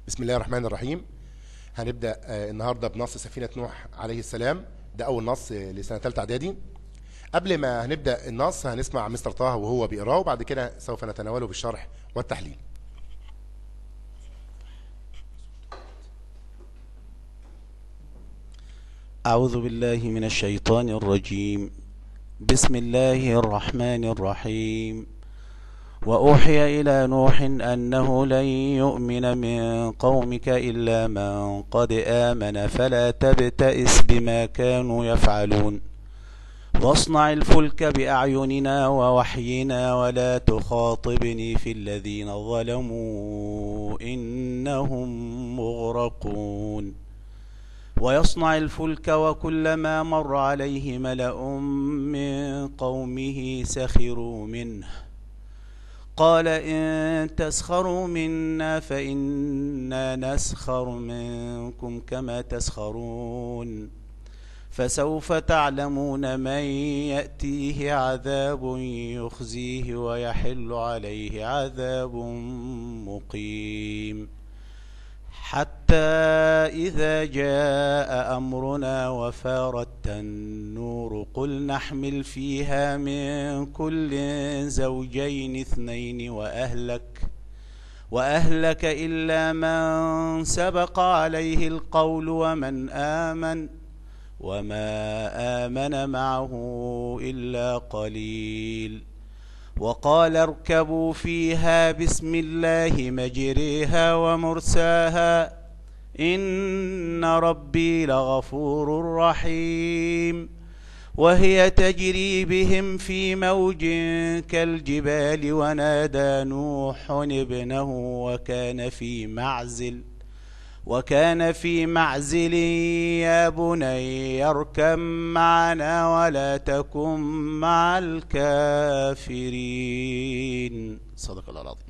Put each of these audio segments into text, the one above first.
بسم الله الرحمن الرحيم. هنبدأ النهاردة بنص سفينة نوح عليه السلام. ده أول نص لسنة ثالثة إعدادي. قبل ما هنبدأ النص هنسمع مستر طه وهو بيقراه، وبعد كده سوف نتناوله بالشرح والتحليل. أعوذ بالله من الشيطان الرجيم. بسم الله الرحمن الرحيم. وأوحي إلى نوح أنه لن يؤمن من قومك إلا من قد آمن فلا تبتئس بما كانوا يفعلون. واصنع الفلك بأعيننا ووحينا ولا تخاطبني في الذين ظلموا إنهم مغرقون. ويصنع الفلك وكلما مر عليه ملأ من قومه سخروا منه. قال إن تسخروا منا فإنا نسخر منكم كما تسخرون. فسوف تعلمون من يأتيه عذاب يخزيه ويحل عليه عذاب مقيم. حتى إذا جاء أمرنا وفارت النور قل نحمل فيها من كل زوجين اثنين وأهلك إلا من سبق عليه القول ومن آمن وما آمن معه إلا قليل. وقال اركبوا فيها بسم الله مجريها ومرساها إن ربي لغفور رحيم. وهي تجري بهم في موج كالجبال ونادى نوح ابنه وكان في معزل يا بني اركب معنا ولا تكن مع الكافرين. صدق الله العظيم.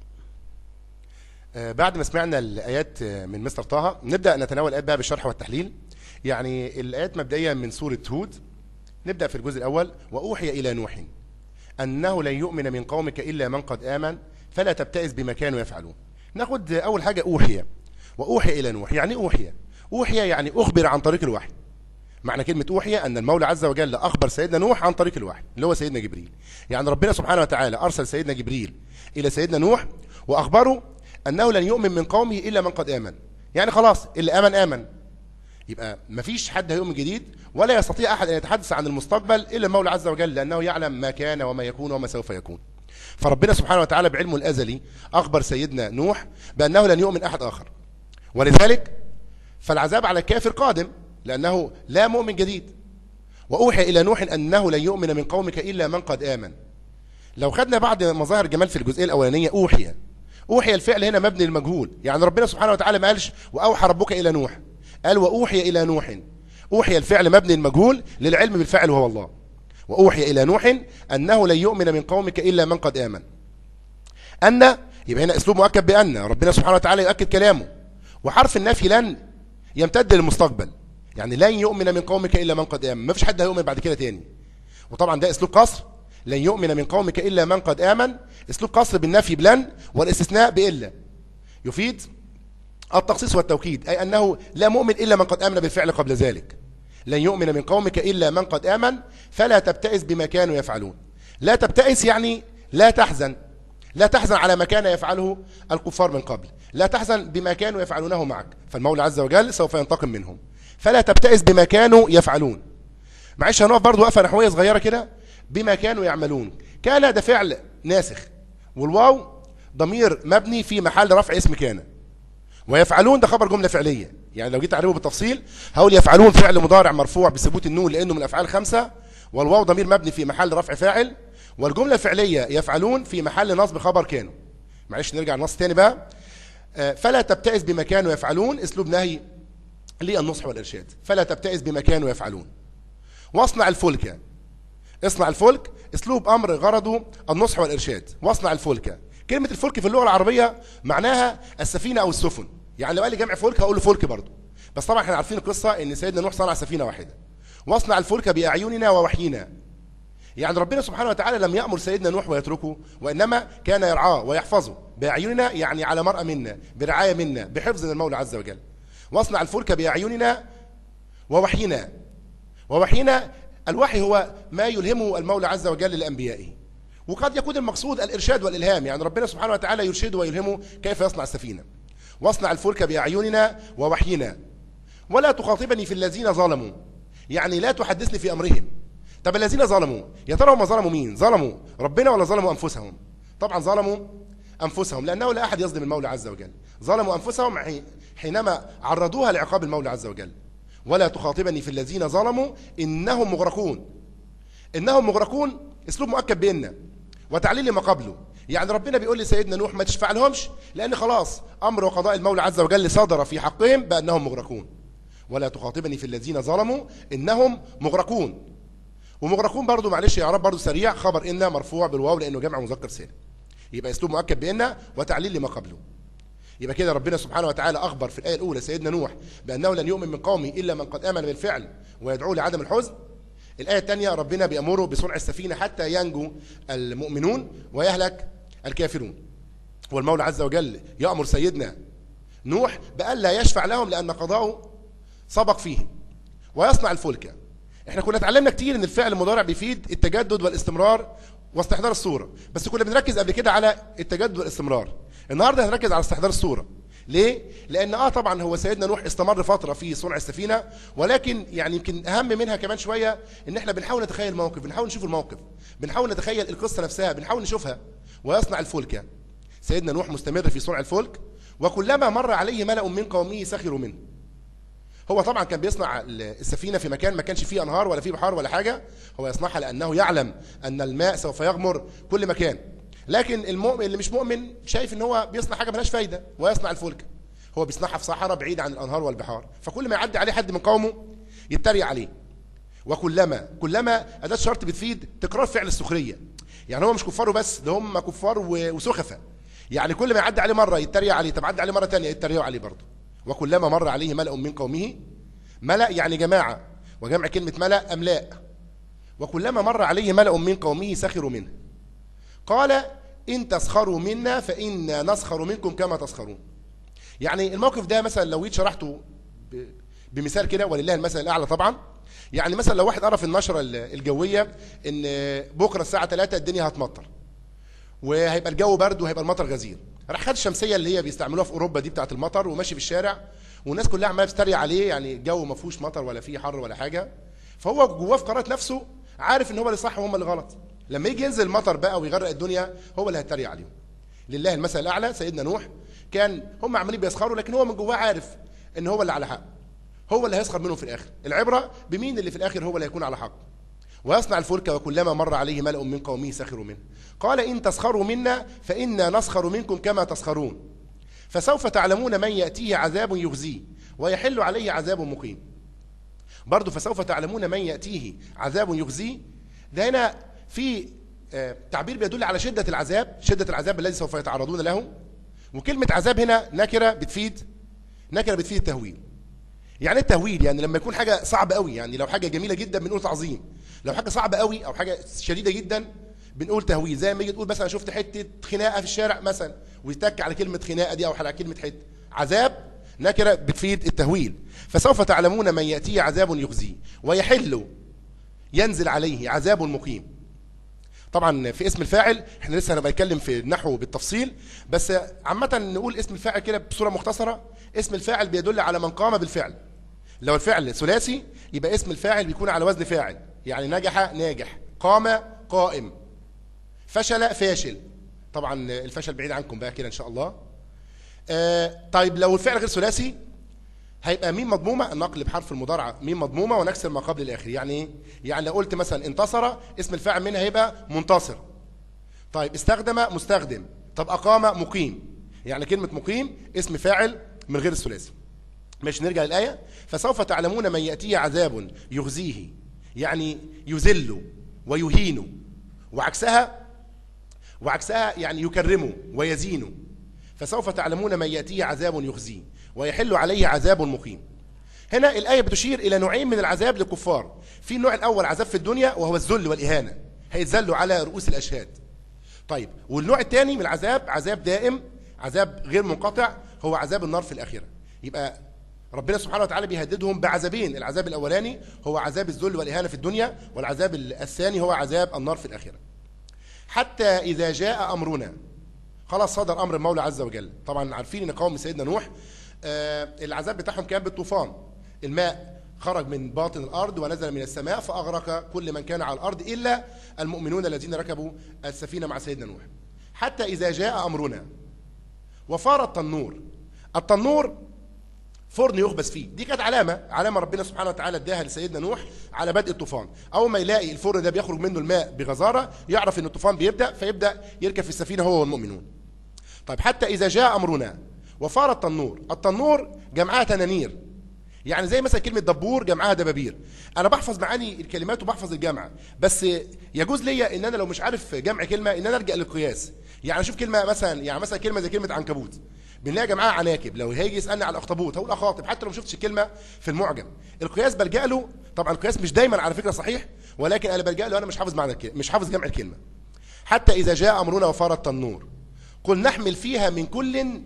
بعد ما سمعنا الآيات من مستر طه نبدأ نتناول الآيات بقى بالشرح والتحليل. يعني الآيات مبدئيا من سورة هود. نبدأ في الجزء الأول. وأوحي إلى نوح أنه لن يؤمن من قومك إلا من قد آمن فلا تبتئس بما كانوا يفعلون. ناخد أول حاجة أوحي. وأوحي إلى نوح، يعني أوحي؟ أوحي يعني أخبر عن طريق الوحي. معنى كلمة أوحي أن المولى عز وجل أخبر سيدنا نوح عن طريق الوحي اللي هو سيدنا جبريل. يعني ربنا سبحانه وتعالى أرسل سيدنا جبريل إلى سيدنا نوح وأخبره أنه لن يؤمن من قومه إلا من قد آمن. يعني خلاص اللي آمن آمن، يبقى مفيش حد هيؤمن جديد، ولا يستطيع أحد أن يتحدث عن المستقبل إلا المولى عز وجل، لأنه يعلم ما كان وما يكون وما سوف يكون. فربنا سبحانه وتعالى بعلمه الأزلي أخبر سيدنا نوح بأنه لن يؤمن أحد آخر، ولذلك فالعذاب على الكافر قادم لأنه لا مؤمن جديد. وأوحي إلى نوح أنه لن يؤمن من قومك إلا من قد آمن. لو خدنا بعض مظاهر الجمال في الجزئية الأولانية، أوحي. أوحي الفعل هنا مبني للمجهول، يعني ربنا سبحانه وتعالى ما قالش وأوحى ربك إلى نوح، قال وأوحي إلى نوح. أوحي الفعل مبني للمجهول للعلم بالفعل وهو الله. وأوحي إلى نوح أنه لن يؤمن من قومك إلا من قد آمن. أن يبقى هنا أسلوب مؤكد بأن، ربنا سبحانه وتعالى يؤكد كلامه. وحرف النفي لن يمتد للمستقبل، يعني لن يؤمن من قومك إلا من قد آمن، ما فيش حد هيؤمن بعد كده تاني. وطبعا ده أسلوب قصر، لن يؤمن من قومك إلا من قد آمن، أسلوب قصر بالنفي بلن والاستثناء بإلا، يفيد التخصيص والتوكيد، أي أنه لا مؤمن إلا من قد آمن بالفعل قبل ذلك. لن يؤمن من قومك إلا من قد آمن فلا تبتئس بما كانوا يفعلون. لا تبتئس يعني لا تحزن، لا تحزن على ما كان يفعله الكفار من قبل، لا تحزن بما كانوا يفعلونه معك، فالمولى عز وجل سوف ينتقم منهم. فلا تبتئس بما كانوا يفعلون. معلش هنقف برضو وقفة نحوية صغيرة كده. بما كانوا يعملون، كان ده فعل ناسخ، والواو ضمير مبني في محل رفع اسم كان، ويفعلون ده خبر جملة فعلية. يعني لو جيت أعربه بالتفصيل هقول يفعلون فعل مضارع مرفوع بثبوت النون لأنه من أفعال خمسة، والواو ضمير مبني في محل رفع فاعل، والجملة الفعلية يفعلون في محل نصب خبر كانوا. معلش نرجع للنص تاني بقى. فلا تبتئس بما كانوا يفعلون، اسلوب نهي للنصح والإرشاد. فلا تبتئس بما كانوا يفعلون. واصنع الفلك، اصنع الفلك اسلوب امر غرضه النصح والإرشاد. واصنع الفلك، كلمة الفلك في اللغة العربية معناها السفينة أو السفن. يعني لو قال لي جمع فلك هقول له فلك برضه، بس طبعا احنا عارفين القصة ان سيدنا نوح صنع سفينة واحدة. واصنع الفلك بأعيننا ووحينا، يعني ربنا سبحانه وتعالى لم يأمر سيدنا نوح ويتركه، وإنما كان يرعاه ويحفظه بأعيننا، يعني على مرأى منا، برعاية منا، بحفظ من المولى عز وجل. واصنع الفلك بأعيننا ووحينا. ووحينا، الوحي هو ما يلهمه المولى عز وجل لأنبيائه، وقد يكون المقصود الإرشاد والإلهام، يعني ربنا سبحانه وتعالى يرشده ويلهمه كيف يصنع السفينة. واصنع الفلك بأعيننا ووحينا ولا تخاطبني في الذين ظلموا، يعني لا تحدثني في أمرهم. طب الذين ظلموا، يا ترى هم ظلموا مين؟ ظلموا ربنا ولا ظلموا أنفسهم؟ طبعا ظلموا أنفسهم، لأنه لا أحد يظلم المولى عز وجل. ظلموا أنفسهم حينما عرضوها لعقاب المولى عز وجل. ولا تخاطبني في الذين ظلموا إنهم مغرقون. إنهم مغرقون أسلوب مؤكد بإن وتعليل لما قبله، يعني ربنا بيقول لسيدنا نوح ما تشفع لهمش، لأن خلاص أمر وقضاء المولى عز وجل صدر في حقهم بأنهم مغرقون. ولا تخاطبني في الذين ظلموا إنهم مغرقون. ومغرقون برضو معلش يا رب برضو سريع، خبر إن مرفوع بالواو لأنه جمع مذكر سالم، يبقى أسلوب مؤكد بإن وتعليل لما قبله. يبقى كده ربنا سبحانه وتعالى أخبر في الآية الأولى سيدنا نوح بأنه لن يؤمن من قومه إلا من قد آمن بالفعل ويدعوه لعدم الحزن. الآية الثانية ربنا بيأمره بصنع السفينة حتى ينجو المؤمنون ويهلك الكافرون. والمولى عز وجل يأمر سيدنا نوح بألا يشفع لهم لأن قضاءه سبق فيهم. ويصنع الفلك. احنا كنا اتعلمنا كتير ان الفعل المضارع بيفيد التجدد والاستمرار واستحضار الصورة، بس كنا بنركز قبل كده على التجدد والاستمرار. النهارده هنركز على استحضار الصورة. ليه؟ لأن طبعا هو سيدنا نوح استمر فترة في صنع السفينة، ولكن يعني يمكن أهم منها كمان شوية إن احنا بنحاول نتخيل الموقف، بنحاول نشوف الموقف، بنحاول نتخيل القصة نفسها، بنحاول نشوفها. ويصنع الفلك. سيدنا نوح مستمر في صنع الفلك، وكلما مر عليه ملأ من قومه سخروا منه. هو طبعا كان بيصنع السفينة في مكان ما كانش فيه أنهار ولا فيه بحار ولا حاجة، هو يصنعها لأنه يعلم أن الماء سوف يغمر كل مكان. لكن المؤمن اللي مش مؤمن شايف ان هو بيصنع حاجة ملهاش فايده، ويصنع الفلك. هو بيصنعها في صحراء بعيد عن الانهار والبحار، فكل ما يعدي عليه حد من قومه يتريق عليه. وكلما، كلما اداه شرط بتفيد تكرار فعل السخرية، يعني هو مش كفار بس، ده هم كفار وسخفه، يعني كل ما يعدي عليه مرة يتريق عليه، طب عدى عليه مرة ثانية يتريقوا عليه برضه. وكلما مر عليه ملأ من قومه، ملأ يعني جماعة، وجمع كلمة ملأ املاء. وكلما مر عليه ملأ من قومه سخروا منه. قال إن تسخروا منا فإنا نسخر منكم كما تسخرون. يعني الموقف ده مثلا لو جيت شرحته بمثال كده، ولله المثل الأعلى طبعا، يعني مثلا لو واحد قرأ في النشرة الجوية إن بكرة الساعة 3 الدنيا هتمطر وهيبقى الجو برد وهيبقى المطر غزير، راح خد الشمسية اللي هي بيستعملوها في أوروبا دي بتاعة المطر وماشي في الشارع، والناس كلها عمالة بتتريق عليه، يعني الجو ما فيهوش مطر ولا فيه حر ولا حاجة، فهو جواه في قرارة نفسه عارف إن هو اللي صح وهم اللي غلط. لما يجي ينزل المطر بقى ويغرق الدنيا هو اللي هيتريق عليهم. لله المثل الاعلى. سيدنا نوح كان هم عمالين بيسخروا، لكن هو من جواه عارف ان هو اللي على حق، هو اللي هيسخر منهم في الاخر. العبرة بمين اللي في الاخر هو اللي هيكون على حق. ويصنع الفلك وكلما مر عليه ملأ من قومه سخروا منه. قال إن تسخروا منا فإنا نسخر منكم كما تسخرون فسوف تعلمون من يأتيه عذاب يخزيه ويحل عليه عذاب مقيم. برضه فسوف تعلمون من يأتيه عذاب يخزيه، ده هنا في تعبير بيدل على شدة العذاب، شدة العذاب الذي سوف يتعرضون له. وكلمة عذاب هنا نكرة بتفيد، نكرة بتفيد التهويل. يعني التهويل يعني لما يكون حاجة صعبة قوي، يعني لو حاجة جميلة جدا بنقول تعظيم، لو حاجة صعبة قوي أو حاجة شديدة جدا بنقول تهويل. زي ما يجي تقول مثلا شفت حتة خناقة في الشارع مثلا، ويتك على كلمة خناقة دي أو على كلمة حتة. عذاب نكرة بتفيد التهويل. فسوف تعلمون من يأتيه عذاب يخزيه ويحل، ينزل عليه عذاب مقيم. طبعا في اسم الفاعل احنا لسه هنبقى نتكلم في النحو بالتفصيل، بس عامة نقول اسم الفاعل كده بصورة مختصرة. اسم الفاعل بيدل على من قام بالفعل. لو الفعل ثلاثي يبقى اسم الفاعل بيكون على وزن فاعل، يعني نجح ناجح، قام قائم، فشل فاشل. طبعا الفشل بعيد عنكم بقى كده ان شاء الله. طيب لو الفعل غير ثلاثي هيبقى ميم مضمومة، النقل بحرف المضارعة ميم مضمومة ونكسر ما قبل الاخر. يعني ايه؟ يعني لو قلت مثلا انتصر اسم الفاعل منها هيبقى منتصر. طيب استخدم مستخدم، طب اقام مقيم، يعني كلمة مقيم اسم فاعل من غير الثلاثي. ماشي، نرجع للايه. فسوف تعلمون من ياتيه عذاب يخزيه، يعني يذله ويهينه، وعكسها يعني يكرمه ويزينه. فسوف تعلمون من يأتيه عذاب يخزيه ويحل عليه عذاب مقيم. هنا الآية بتشير إلى نوعين من العذاب للكفار. في النوع الأول عذاب في الدنيا وهو الذل والإهانة، هيتذلوا على رؤوس الاشهاد. طيب والنوع الثاني من العذاب عذاب دائم، عذاب غير منقطع، هو عذاب النار في الاخرة. يبقى ربنا سبحانه وتعالى بيهددهم بعذابين، العذاب الاولاني هو عذاب الذل والاهانة في الدنيا، والعذاب الثاني هو عذاب النار في الاخرة. حتى اذا جاء امرنا، خلاص صدر امر المولى عز وجل. طبعا عارفين ان قوم سيدنا نوح العذاب بتاعهم كان بالطوفان، الماء خرج من باطن الارض ونزل من السماء فاغرق كل من كان على الارض الا المؤمنون الذين ركبوا السفينة مع سيدنا نوح. حتى اذا جاء امرنا وفار التنور. التنور فرن يخبز فيه، دي كانت علامة ربنا سبحانه وتعالى اداها لسيدنا نوح على بدء الطوفان. اول ما يلاقي الفرن ده بيخرج منه الماء بغزاره يعرف ان الطوفان بيبدا، فيبدا يركب في السفينة هو والمؤمنون. طيب حتى اذا جاء امرنا وفار التنور، التنور جمعها تنانير، يعني زي مثلا كلمة دبور جمعها دبابير. انا بحفظ معاني الكلمات وبحفظ الجمع، بس يجوز ليا ان انا لو مش عارف جمع كلمة ان انا الجا للقياس. يعني اشوف كلمة مثلا، يعني مثلا كلمة زي كلمة عنكبوت بنلاقي جمعها عناكب، لو هيجي يسالني على الاخطبوط هقول اخاطب حتى لو ما شفتش الكلمة في المعجم. القياس بلجا له، طبعا القياس مش دايما على فكرة صحيح، ولكن انا بلجا له انا مش حافظ معنى الكلمة، مش حافظ جمع الكلمة. حتى اذا جاء امرنا وفار التنور قل نحمل فيها من كل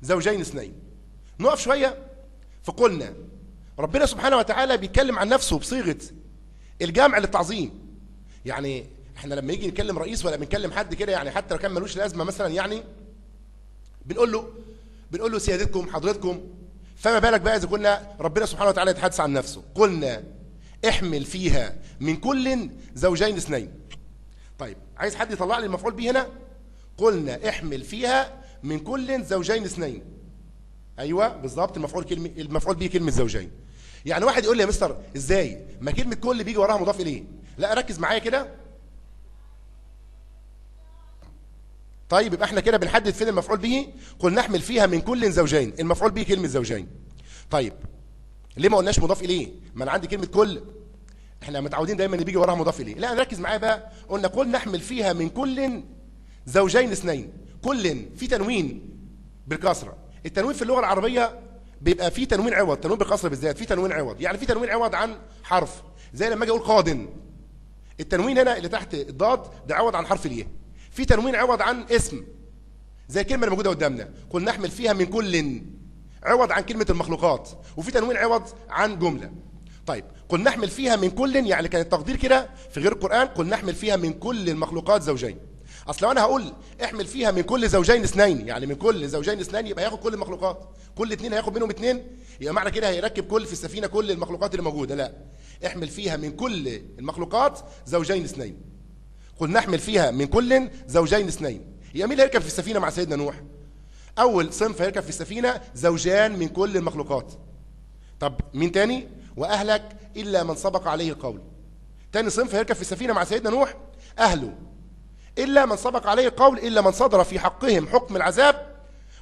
زوجين اثنين. نقف شوية. فقلنا ربنا سبحانه وتعالى بيتكلم عن نفسه بصيغة الجمع للتعظيم. يعني احنا لما يجي نكلم رئيس ولا بنكلم حد كده، يعني حتى لو كان ملوش لازمه مثلا، يعني بنقول له سيادتكم حضرتكم، فما بالك بقى اذا كنا ربنا سبحانه وتعالى يتحدث عن نفسه. قلنا احمل فيها من كل زوجين اثنين. طيب عايز حد يطلع لي المفعول به هنا؟ قلنا احمل فيها من كل زوجين اثنين. ايوه بالظبط، المفعول به كلمة زوجين. يعني واحد يقول لي يا مستر ازاي ما كلمة كل بيجي وراها مضاف اليه؟ لا ركز معايا كده. طيب يبقى احنا كده بنحدد فين المفعول به. قل نحمل فيها من كل زوجين، المفعول به كلمة زوجين. طيب ليه ما قلناش مضاف اليه؟ ما انا عندي كلمة كل، احنا متعودين دايما ان بيجي وراها مضاف اليه. لا ركز معايا بقى. قلنا قل نحمل فيها من كل زوجين اثنين. كل في تنوين بالكسرة، التنوين في اللغة العربية بيبقى فيه تنوين عوض، تنوين بالكسرة بالذات فيه تنوين عوض، يعني فيه تنوين عوض عن حرف، زي لما اجي اقول قاد، التنوين هنا اللي تحت الضاد ده عوض عن حرف الياء. في تنوين عوض عن اسم زي الكلمة اللي موجودة قدامنا، قل نحمل فيها من كل، عوض عن كلمة المخلوقات، وفي تنوين عوض عن جملة. طيب قل نحمل فيها من كل، يعني كان التقدير كده في غير القران قل نحمل فيها من كل المخلوقات زوجين. اصل لو انا هقول احمل فيها من كل زوجين اثنين، يعني من كل زوجين اثنين يبقى هياخد كل المخلوقات، كل اثنين هياخد منهم اثنين، يبقى معنى كده هيركب كل في السفينة كل المخلوقات اللي موجودة. لا، احمل فيها من كل المخلوقات زوجين اثنين. قل نحمل فيها من كل زوجين اثنين. يبقى مين اللي هيركب في السفينة مع سيدنا نوح؟ اول صنف هيركب في السفينة زوجان من كل المخلوقات. طب مين تاني؟ واهلك الا من سبق عليه القول. تاني صنف هيركب في السفينة مع سيدنا نوح اهله، إلا من سبق عليه القول، إلا من صدر في حقهم حكم العذاب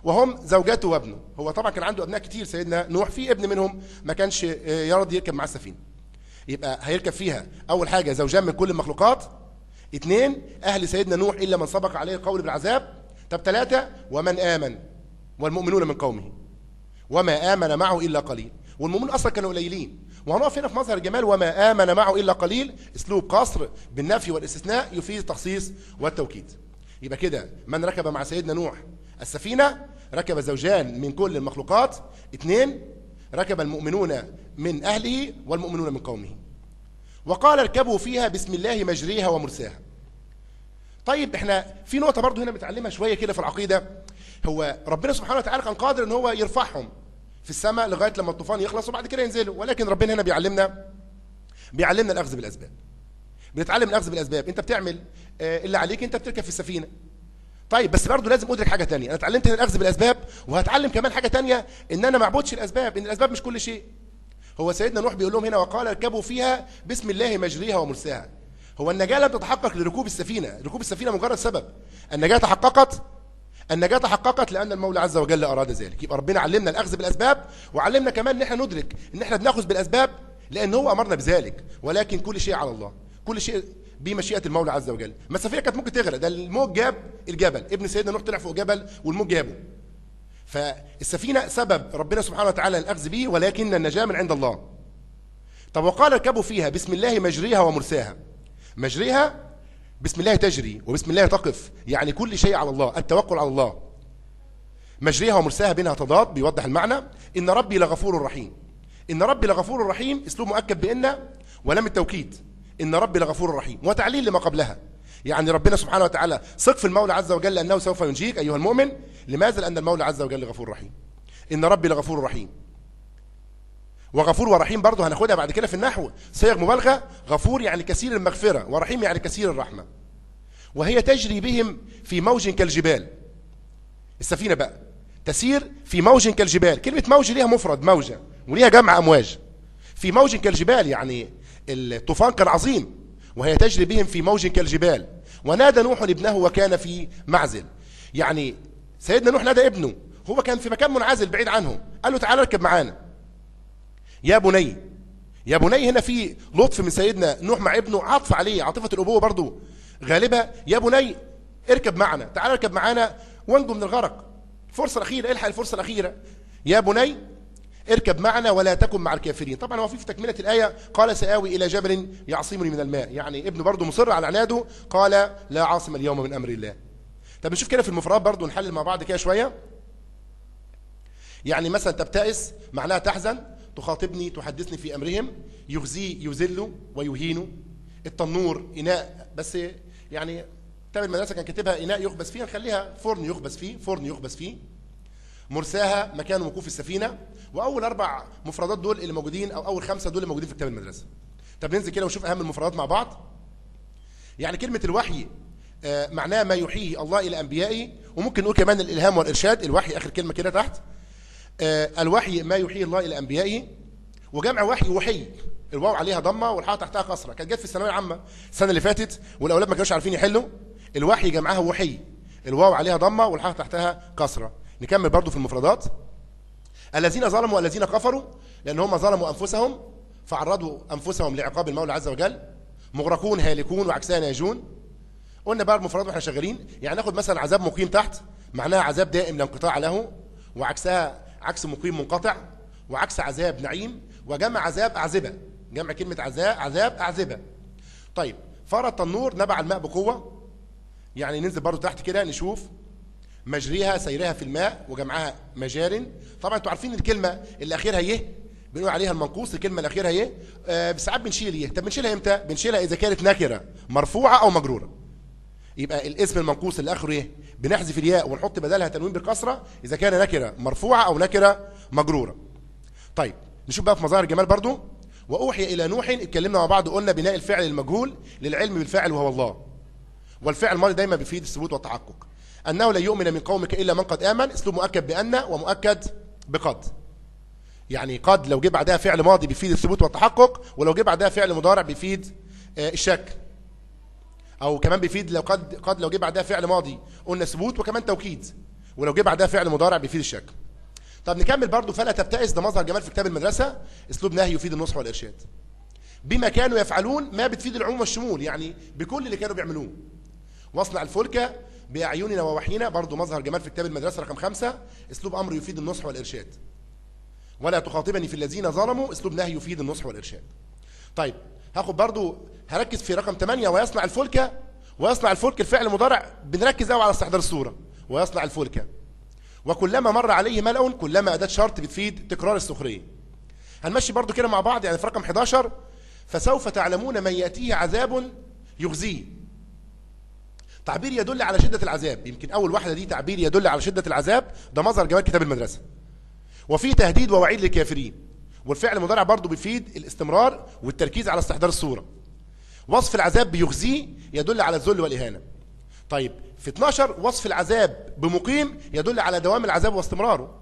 وهم زوجاته وابنه. هو طبعا كان عنده أبناء كتير سيدنا نوح، في ابن منهم ما كانش يرضي يركب مع السفينة. يبقى هيركب فيها أول حاجة زوجان من كل المخلوقات، اثنين أهل سيدنا نوح إلا من سبق عليه القول بالعذاب، طب ثلاثة ومن آمن والمؤمنون من قومه وما آمن معه إلا قليل. والمؤمنون أصلا كانوا قليلين. وهنقف هنا في مظهر الجمال، وما آمن معه إلا قليل، أسلوب قصر بالنفي والاستثناء يفيد التخصيص والتوكيد. يبقى كده من ركب مع سيدنا نوح السفينة ركب زوجان من كل المخلوقات، اثنين ركب المؤمنون من أهله والمؤمنون من قومه. وقال اركبوا فيها بسم الله مجريها ومرساها. طيب احنا في نقطة برضو هنا بنتعلمها شوية كده في العقيدة. هو ربنا سبحانه وتعالى كان قادر ان هو يرفعهم في السماء لغاية لما الطوفان يخلص وبعد كده ينزلوا، ولكن ربنا هنا بيعلمنا الاخذ بالاسباب. بنتعلم الاخذ بالاسباب، انت بتعمل اللي عليك، انت بتركب في السفينة. طيب بس برضه لازم ادرك حاجة ثانية، انا اتعلمت هنا الاخذ بالاسباب، وهتعلم كمان حاجة ثانية، ان انا ما اعبدش الاسباب، ان الاسباب مش كل شيء. هو سيدنا نوح بيقول لهم هنا وقال اركبوا فيها بسم الله مجريها ومرساها. هو النجاة لم تتحقق لركوب السفينة، ركوب السفينة مجرد سبب. النجاة تحققت، النجاة تحققت لأن المولى عز وجل أراد ذلك. يبقى ربنا علمنا الأخذ بالأسباب، وعلمنا كمان إن احنا ندرك إن احنا بناخذ بالأسباب لأن هو أمرنا بذلك، ولكن كل شيء على الله، كل شيء بمشيئة المولى عز وجل. ما السفينة كانت ممكن تغرق، ده الموج جاب الجبل، ابن سيدنا نوح طلع فوق جبل والموج جابه. فالسفينة سبب ربنا سبحانه وتعالى الأخذ به، ولكن النجاة من عند الله. طب وقال اركبوا فيها بسم الله مجريها ومرساها. مجريها بسم الله تجري وبسم الله تقف، يعني كل شيء على الله، التوكل على الله. مجريها ومرساها بينها تضاد بيوضح المعنى. إن ربي لغفور رحيم. إن ربي لغفور رحيم اسلوب مؤكد بإن ولم التوكيد. إن ربي لغفور رحيم وتعليل لما قبلها، يعني ربنا سبحانه وتعالى ثق في المولى عز وجل أنه سوف ينجيك أيها المؤمن. لماذا؟ لأن المولى عز وجل غفور رحيم. إن ربي لغفور رحيم. وغفور ورحيم برضه هناخدها بعد كده في النحو، صيغ مبالغة. غفور يعني كثير المغفرة، ورحيم يعني كثير الرحمة. وهي تجري بهم في موج كالجبال. السفينة بقى تسير في موج كالجبال. كلمة موج ليها مفرد موجة، وليها جمع أمواج. في موج كالجبال يعني الطوفان كان عظيم، وهي تجري بهم في موج كالجبال. ونادى نوح ابنه وكان في معزل، يعني سيدنا نوح نادى ابنه، هو كان في مكان منعزل بعيد عنهم، قال له تعالى اركب معانا يا بني. يا بني هنا في لطف من سيدنا نوح مع ابنه، عطف عليه، عاطفة الأبوة برضو غالبة. يا بني اركب معنا، تعالى اركب معانا وانجو من الغرق، الفرصة الأخيرة، الحق الفرصة الأخيرة. يا بني اركب معنا ولا تكن مع الكافرين. طبعا هو في تكملة الآية قال سآوي إلى جبل يعصمني من الماء، يعني ابنه برضو مصر على عناده، قال لا عاصم اليوم من أمر الله. طب نشوف كده في المفردات برضو، نحلل مع بعض كده شوية. يعني مثلا تبتئس معناها تحزن، تخاطبني تحدثني في أمرهم، يخزيه يذله ويهينه. التنور إناء، بس يعني كتاب المدرسة كان كاتبها إناء يخبز فيه، نخليها فرن يخبز فيه، فرن يخبز فيه. مرساها مكان وقوف السفينة. وأول 4 مفردات دول اللي موجودين، أو أول 5 دول اللي موجودين في كتاب المدرسة. طب ننزل كده ونشوف أهم المفردات مع بعض. يعني كلمة الوحي معناه ما يوحيه الله إلى أنبيائه، وممكن نقول كمان الإلهام والإرشاد. الوحي آخر كلمة كده تحت، الوحي ما يوحيه الله إلى أنبيائه. وجمع وحي وحي، الواو عليها ضمة والحاء تحتها كسرة، كانت جت في الثانوية العامة السنة اللي فاتت والأولاد ما كانوش عارفين يحلوا. الوحي جمعها وحي، الواو عليها ضمة والحاء تحتها كسرة. نكمل برضو في المفردات. الذين ظلموا والذين كفروا، لأن هم ظلموا أنفسهم فعرضوا أنفسهم لعقاب المولى عز وجل. مغرقون هالكون وعكسها ناجون. قلنا بقى المفردات واحنا شغالين، يعني ناخد مثلا عذاب مقيم تحت معناها عذاب دائم لا انقطاع له، وعكسها عكس مقيم منقطع، وعكس عذاب نعيم، وجمع عذاب أعذبة، جمع كلمة عذاب أعذبة. طيب فرط النور نبع الماء بقوة، يعني ننزل برضو تحت كده نشوف مجريها سيرها في الماء وجمعها مجار. طبعا انتوا عارفين الكلمة اللي اخرها يه بنقول عليها المنقوص، الكلمة اللي اخرها يه ساعات بنشيل يه. طب بنشيلها امتى؟ بنشيلها اذا كانت نكرة مرفوعة او مجرورة. يبقى الاسم المنقوص اللي اخره يه بنحذف الياء ونحط بدلها تنوين بالكسرة اذا كان نكرة مرفوعة او نكرة مجرورة. طيب نشوف بقى في مظاهر الجمال برضو. واوحي الى نوح، اتكلمنا مع بعض وقلنا بناء الفعل المجهول للعلم بالفاعل وهو الله، والفعل الماضي دايما بيفيد الثبوت والتحقق. أنه لا يؤمن من قومك إلا من قد آمن، اسلوب مؤكد بأن ومؤكد بقد، يعني قد لو جه بعدها فعل ماضي بيفيد الثبوت والتحقق، ولو جه بعدها فعل مضارع بيفيد الشك، أو كمان بيفيد لو قد لو جه بعدها فعل ماضي قلنا ثبوت وكمان توكيد، ولو جه بعدها فعل مضارع بيفيد الشك. طب نكمل برضو. فلا تبتئس، ده مظهر جمال في كتاب المدرسة، اسلوب نهي يفيد النصح والإرشاد. بما كانوا يفعلون، ما بتفيد العموم والشمول، يعني بكل اللي كانوا بيعملوه. واصنع الفلك بأعيننا ووحينا، برضو مظهر جمال في كتاب المدرسة رقم 5، اسلوب أمر يفيد النصح والإرشاد. ولا تخاطبني في الذين ظلموا، اسلوب نهي يفيد النصح والإرشاد. طيب هاخد برضو، هركز في رقم 8، ويصنع الفلك. ويصنع الفلك الفعل المضارع بنركز قوي على استحضار الصورة. ويصنع الفلك وكلما مر عليه ملأ، كلما أداة شرط بتفيد تكرار السخرية. هنمشي برضو كده مع بعض، يعني في رقم 11، فسوف تعلمون من يأتيه عذاب يخزيه، تعبير يدل على شدة العذاب. يمكن أول واحدة دي تعبير يدل على شدة العذاب، ده مظهر جمال كتاب المدرسة. وفي تهديد ووعيد للكافرين، والفعل المضارع برضو بيفيد الاستمرار والتركيز على استحضار الصورة. وصف العذاب بيخزيه يدل على الذل والإهانة. طيب في 12 وصف العذاب بمقيم يدل على دوام العذاب واستمراره.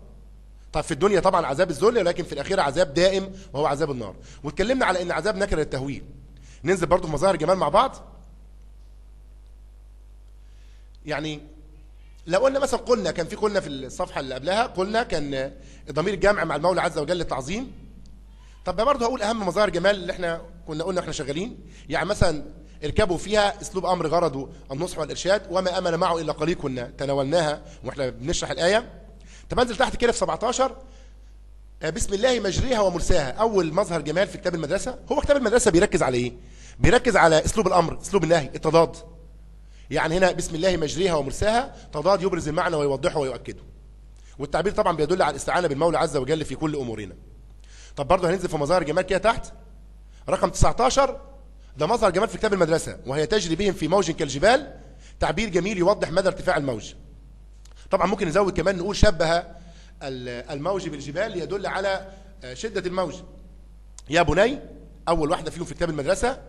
طيب في الدنيا طبعا عذاب الذل، ولكن في الأخيرة عذاب دائم وهو عذاب النار. واتكلمنا على ان عذاب نكرة للتهويل. ننزل برضو في مظاهر الجمال مع بعض. يعني لو قلنا مثلا، قلنا كان في، قلنا في الصفحة اللي قبلها قلنا كان ضمير الجمع مع المولى عز وجل للتعظيم. طب برضه هقول أهم مظاهر جمال اللي احنا كنا قلنا احنا شغالين. يعني مثلا اركبوا فيها، اسلوب امر غرضه النصح والارشاد، وما امن معه الا قليل، كنا تناولناها واحنا بنشرح الايه. طب انزل تحت كده في 17، بسم الله مجريها ومرساها، اول مظهر جمال في كتاب المدرسة. هو كتاب المدرسة بيركز على ايه؟ بيركز على اسلوب الامر، اسلوب النهي، التضاد. يعني هنا بسم الله مجريها ومرساها، تضاد يبرز المعنى ويوضحه ويؤكده. والتعبير طبعا بيدل على الاستعانة بالمولى عز وجل في كل امورنا. طب برضه هننزل في مظاهر الجمال كده تحت رقم 19، ده مظهر جمال في كتاب المدرسة، وهي تجري بهم في موج كالجبال، تعبير جميل يوضح مدى ارتفاع الموج. طبعا ممكن نزود كمان نقول شبه الموج بالجبال ليدل على شدة الموج. يا بني، أول واحدة فيهم في كتاب المدرسة،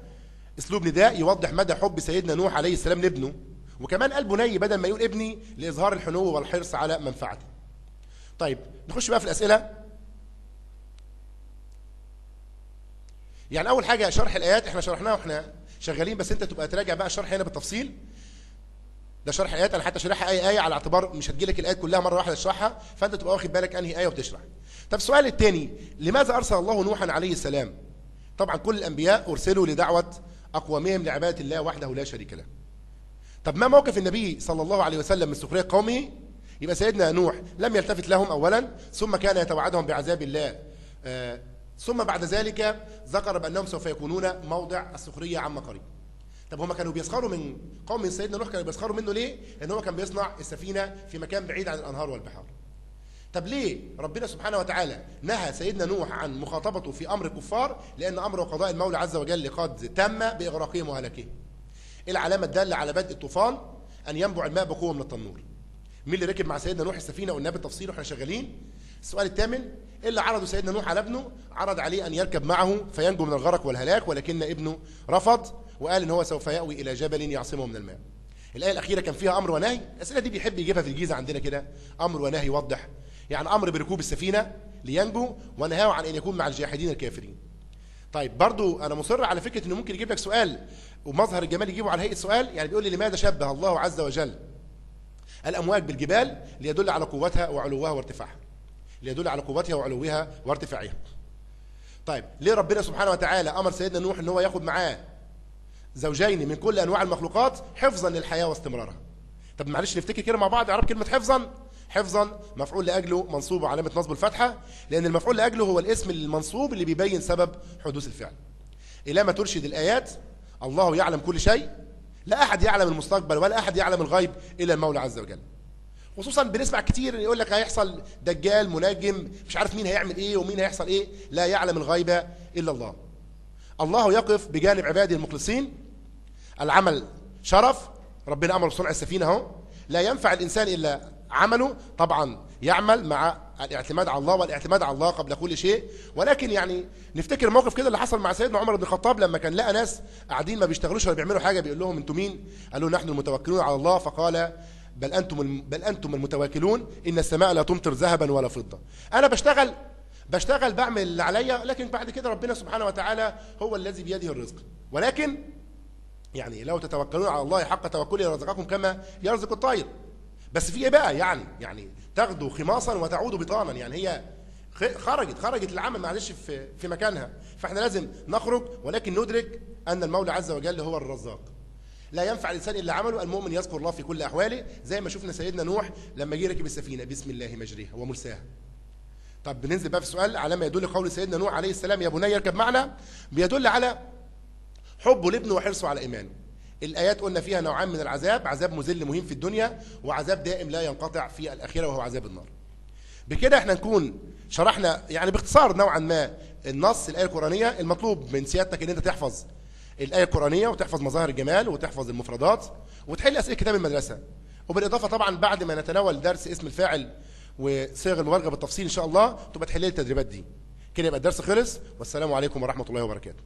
اسلوب نداء يوضح مدى حب سيدنا نوح عليه السلام لابنه، وكمان قال بني بدل ما يقول ابني لإظهار الحنو والحرص على منفعته. طيب نخش بقى في الأسئلة. يعني أول حاجة شرح الآيات احنا شرحناها واحنا شغالين، بس أنت تبقى تراجع بقى الشرح هنا بالتفصيل. ده شرح آيات، أنا حتى شارحها أي آية على اعتبار مش هتجيلك الآيات كلها مرة واحدة تشرحها، فأنت تبقى واخد بالك أنهي آية وتشرح. طب السؤال الثاني، لماذا أرسل الله نوحا عليه السلام؟ طبعا كل الأنبياء أرسلوا لدعوة أقوامهم لعبادة الله وحده لا شريك له. طب ما موقف النبي صلى الله عليه وسلم من سخرية قومه؟ يبقى سيدنا نوح لم يلتفت لهم أولا، ثم كان يتوعدهم بعذاب الله، ثم بعد ذلك ذكر بأنهم سوف يكونون موضع السخرية عما قريب. طب هما كانوا بيسخروا من قوم سيدنا نوح، كانوا بيسخروا منه ليه؟ لأن هو كان بيصنع السفينة في مكان بعيد عن الأنهار والبحار. طب ليه ربنا سبحانه وتعالى نهى سيدنا نوح عن مخاطبته في أمر الكفار؟ لأن أمر وقضاء المولى عز وجل قد تم بإغراقهم وهلاكهم. العلامة الدالة على بدء الطوفان أن ينبع الماء بقوة من التنور. مين اللي ركب مع سيدنا نوح السفينة؟ قلناه بالتفصيل واحنا شغالين. السؤال الثامن، إيه اللي عرضه سيدنا نوح على ابنه؟ عرض عليه أن يركب معه فينجو من الغرق والهلاك، ولكن ابنه رفض وقال إن هو سوف يأوي إلى جبل يعصمه من الماء. الآية الأخيرة كان فيها أمر ونهي. الأسئلة دي بيحب يجيبها في الجيزة عندنا كده، أمر ونهي يوضح، يعني أمر بركوب السفينة لينجو، ونهاه عن أن يكون مع الجاحدين الكافرين. طيب برضو أنا مصر على فكرة إنه ممكن يجيب لك سؤال ومظهر الجمال يجيبه على هيئة سؤال، يعني بيقول لي لماذا شبه الله عز وجل الأمواج بالجبال؟ ليدل على قوتها وعلوها وارتفاعها. ليدل على قوتها وعلوها وارتفاعها. طيب ليه ربنا سبحانه وتعالى أمر سيدنا نوح إن هو ياخد معاه زوجين من كل أنواع المخلوقات حفظا للحياة واستمرارها؟ طب معلش نفتكر كده مع بعض إعراب كلمة حفظا. حفظا مفعول لأجله منصوب وعلامة نصبه الفتحة، لأن المفعول لأجله هو الاسم المنصوب اللي بيبين سبب حدوث الفعل. إلى ما ترشد الآيات، الله يعلم كل شيء، لا أحد يعلم المستقبل ولا أحد يعلم الغيب إلا المولى عز وجل. خصوصا بنسمع كتير يقول لك هيحصل دجال منجم مش عارف مين هيعمل ايه ومين هيحصل ايه، لا يعلم الغيب إلا الله. الله يقف بجانب عباده المخلصين. العمل شرف، ربنا أمر بصنع السفينة اهو، لا ينفع الإنسان إلا عمله، طبعا يعمل مع الاعتماد على الله، والاعتماد على الله قبل كل شيء. ولكن يعني نفتكر موقف كده اللي حصل مع سيدنا عمر بن الخطاب لما كان لقى ناس قاعدين ما بيشتغلوش ولا بيعملوا حاجة، بيقول لهم انتم مين؟ قالوا نحن المتوكلون على الله. فقال بل انتم المتواكلون، ان السماء لا تمطر ذهبا ولا فضة. انا بشتغل بعمل اللي عليا، لكن بعد كده ربنا سبحانه وتعالى هو الذي بيده الرزق. ولكن يعني لو تتوكلون على الله حق توكله يرزقكم كما يرزق الطير. بس في ايه بقى؟ يعني تغدو خماصا وتعود بطانا، يعني هي خرجت العمل معلش في مكانها، فاحنا لازم نخرج ولكن ندرك ان المولى عز وجل هو الرزاق. لا ينفع الانسان الا عمله، المؤمن يذكر الله في كل احواله، زي ما شفنا سيدنا نوح لما جه ركب السفينة بسم الله مجريها ومرساها. طب بننزل بقى في السؤال على ما يدل قول سيدنا نوح عليه السلام يا بني اركب معنا، بيدل على حبه لابنه وحرصه على ايمانه. الآيات قلنا فيها نوعان من العذاب، عذاب مذل مهين في الدنيا، وعذاب دائم لا ينقطع في الآخرة وهو عذاب النار. بكده احنا نكون شرحنا يعني باختصار نوعا ما النص الآية القرآنية. المطلوب من سيادتك ان انت تحفظ الآية القرآنية وتحفظ مظاهر الجمال وتحفظ المفردات وتحل أسئلة كتاب المدرسة. وبالإضافة طبعا بعد ما نتناول درس اسم الفاعل وصيغ المبالغة بالتفصيل إن شاء الله تبقى تحل التدريبات دي. كده يبقى الدرس خلص، والسلام عليكم ورحمة الله وبركاته.